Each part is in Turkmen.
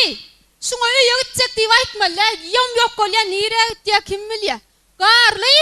Garly, şuňa öýe gitjek diýip aýtmaly däl, ýom-ýok bolýar, nirä gitýär, kim bilýär. Garly!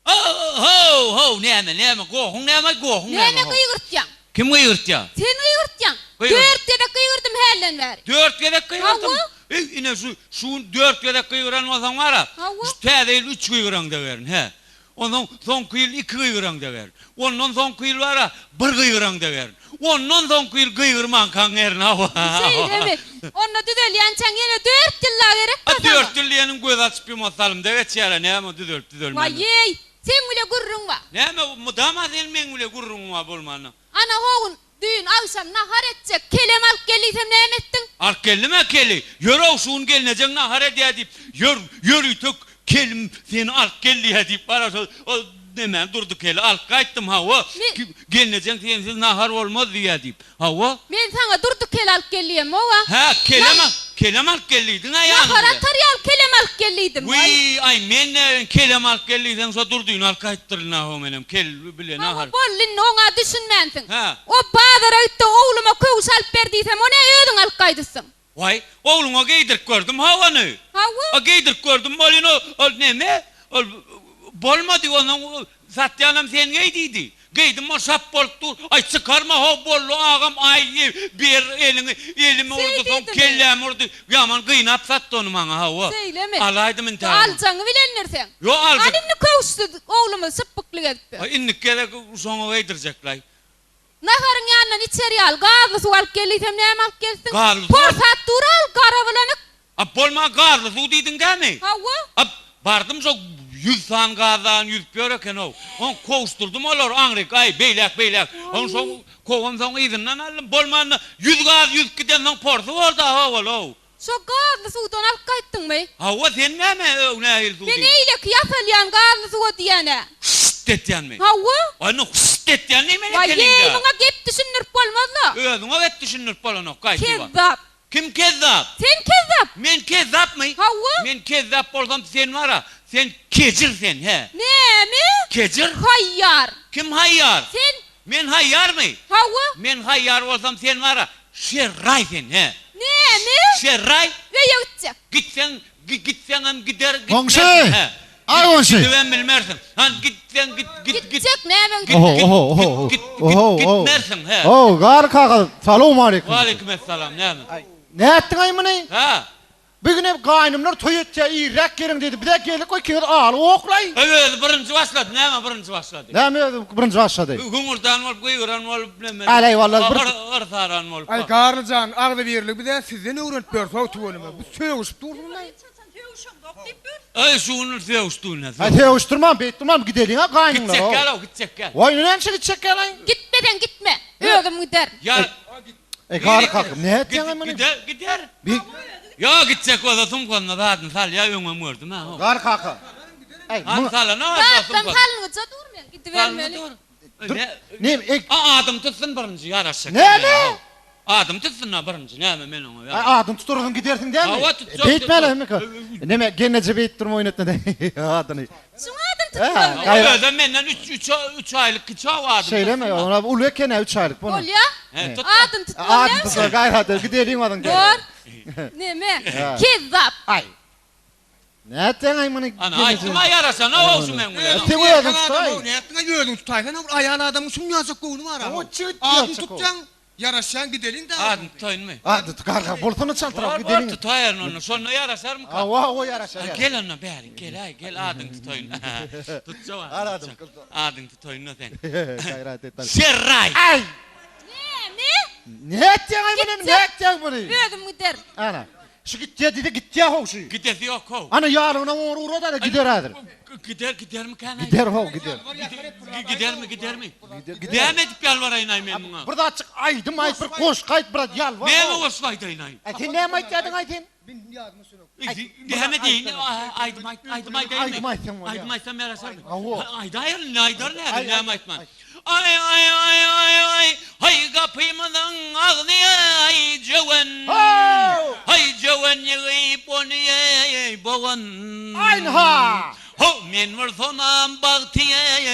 How, how, näme, näme, gohuň näme, gohuň näme, Näme how? gygyrtýaň? Kim gygyrtýar? Sen gygyrtýaň. Gygyr. Dört gezek gygyrdym hälden bäri. Dört gezek gygyrdym? Hawa. Eý, ine şu, şu gün dört gezek gygyran bolsaň bar-a, Hawa. şu täze ýyl üç gygyraňda berin, hä. Onsoň soňky ýyl iki gygyraňda berin. Ondan soňky ýyl bar-a, bir gygyraňda berin. Ondan soňky ýyl gygyrmankaň berin, hawa. Şeýlemi? Onda düzelýänçäň ýene dört ýyl dagy gerek-dä A saňa. dört ýyl diýeniň göz açyp ýumasy salymda geçýär-ä, näme o düzelip düzelmän. Waý-eý, seň bile gürrüň bar. Näme, mydama sen meň bile gürrüňiň bar bolmanda. Ana ho gün, düýn agşam nahar etjek, kelem alyp gel diýsem näme etdiň? Alyp geldim-ä keli. Ýör-ow, şu gün gelnejeň nahar edýär diýip, ýör, ýörite kelim seni alyp gel diýýär diýip, bara şol, ol nemäni Durdy keli alyp gaýtdym, hawa. Gelnejeň sensiz nahar bolmaz diýýär diýip. Hawa. Men saňa Durdy kel alyp gel diýemok-a. Hä, kelem, kelem alyp gel diýdiň-ä ýanyňda. Nahar atar ýaly kelem alyp gel diýdim. Wiý, aý, men näin, kelem alyp gel diýseň, şo Durdyny alyp gaýtdyryn-a, ho, menem kel bile Hawa, nahar. boldy indi, oňa düşünmänsiň. Hä. O bazara git-de, ogluma köwüş alyp ber diýsem, o nä özüň alyp gaýdypsyň? Waý, ogluňa geýdirip gördüm how ony. Hawa. A geýdirip gördüm welin o, ol neme, ol bolmady, onsoň satýanam sen geý diýdi. Geýdim ol şap bolup dur. Aý çykarma how boldy agam, aý ber eliňi, elimi urdy soň Şeý diýdimi? kellämi urdy. Ýaman gynap satdy ony maňa hawa. Şeýlemi? Alaýdym intägem. Aljaňy bilendir seň. Ýok aljak. Al indi köwüşsiz oglumyzy şypbykly gezip ýör. Aý indiki gezek şoňa geýdirjeklaý. Naharyň ýanyndan içer ýaly gazly suw alyp gel diýsem näme alyp gelsiň? Gazly suw? Porsap dur al, gara bulanyk. A bolman gazly suw diýdiň dämi? Hawa. A bardym şo ýüz sany gazdan ýüzüp ýör eken-ow. Oň kowuşdyrdym olary aňryk, aý, beýläk-beýläk. Oň şo kowamsoň yzyndan aldym. Bolmanda ýüz gaz ýüzüp gidensoň porsy borda ho-ol-ow. Şo gazly suwdan alyp gaýtdyňmy? Hawa, sen näme öň nähili suw Men diýdiň? eýleki ýasalýan gazly suwa diýýän-ä. Hüşt etýänmi? Hawa. Ony hüşt etýän diýmeli Waý, ekeniň-dä. eý, muňa gep düşündirip bolmaz-la. Özüňe gep düşündirip bolanok, gaýty bar. Kezzap. Kim kezzap? Sen kezzap. Men kezzapmy? Hawa. Men kezzap bolsam sen bar-a, sen kejir sen, hä? Näme? Kejir? Haýýar. Kim haýýar? Sen. Men haýýarmy? Hawa. Men haýýar bolsam sen bar-a, şerraý sen, hä? Näme? Şerraý? Öýe gitjek. Gitseň, gitseňem gider, Goňşy! gitmersiň, hä? Aý goňşy! Gidibem bilmersiň. Han, gitseň, git, git, git. Gitjek, näme gitjek? Oho, oho, oho, Git, git, oho, git, oho. gitmersiň, hä? Ow, Garry kaka, salowmaleýkim. Waleýkimessalam, näme? Aý, nätdiň-aý muny? Hä? Bir günem gaýnymlar toý etýär, irräk geliň diýdi. Bizä geldik we ikiňiz aly oklaý. Eý özi birinji başlady, näme birinji başlady? Näme özi birinji başlady? Hüňürdan bolup, gygyran bolup, neme. Äleý walla bir. Yrsaran bolup. Aý Garly jan, agzybirligi bizä sizden öwrenip ýörüs-ow tüweleme. Bu sögüşip dursuň-laý. Eý şu gün sögüşdi ine. Aý sögüşdirmän, beýt durman gideliň-ä gaýnyňlara. Gitjek ýaly-ow, gitjek ýaly. Waý indi näme üçin gitjek ýaly-aý? Gitmeseň gitme, özüm giderin. Ýa. Eý Garry kaka, nätýäň-aý muny? Gider, gider. Ýok, gitjek bolsa sumkanyna zadyny salýar, öňem gördüm-ä. Garry kaka. Eý, Hany salanok Zatdan salyngyja dur men, gidibermeli. Dur. Näme, eý. A adym tutsun birinji ýaraşjak. Näme? Adym tutsun-da birinji, näme men oňa. Aý, adyny tutarsyň gidersiň dälmi? Hawa, tutjak. Beýtmäli hemmeki. Näme, gelneje beýdip durma oýnatma-da adyny. Şuň adyny tutmaly. Özem menden üç, üç, üç aýlyk kiçi-ow adym. Şeýlemi? Ol uly eken-ä, üç aýlyk. Bolýa. Adyny tut bolýamy? Adyny tut, gaýrat et, gideliň onuň. Bor. Neme? Kezzap. Aý. Nätdiň-aý muny? Ana, aýtdym-a ýaraşanok-ow şu meň bilen. Sen özüň tutaý. Nätdiň-aý özüň tutaýsana, bir aýal adamyň şunýajak göwni bar-a. Adyny tutjaň. Ýaraşýaň gideliň-dä. Adyny tutaýynmy? Adyny tut, garga bolsana çaltrak gideliň. Bor, bor, tutaýaryn onda. Şonda ýaraşarmyka? Hawa, hawa, ýaraşar, ýaraşar. Gel onda bäri, gel-äý, gel adyňy tutaýyn. Tutjak adyňy tutjak. Adyňy tutaýyn-da seň. Gaýrat et. Şerraý! Aý! Näme? Nätýäň-aý muny, nätýäň muny? Özüm giderin. Ana. Şu gitýä diýdi, gitýä how şu. Gidesi ýok how. Ana ýalygyna ony ugrat ana gider häzir. Gider, gidermikän aý? Gider how, gider. Gidermi, gidermi? Näme edip ýalbaraýyn aý men muňa? Bir zatjyk aýdym aýt, bir goşgy aýt, biraz ýalbar. Näme goşgy aýdaýyn aý? Aý sen näme aýtýadyň aý sen? Näme diýeýin? Aýdym aýt, aýdym aýdaýynmy? Aýdym aýtsaň bolýar. Aýdym aýtsam ýaraşarmy? Hawa. Aýdaýaryn, indi aýdaryn häzir, näme aýtman. Aý, aý, aý, aý, aý, haý gapymyzyň agzy aý jöwen. Haý jöwen ýygyp ony eý bogan. Aýnha! How, men bolsamam bagty eý.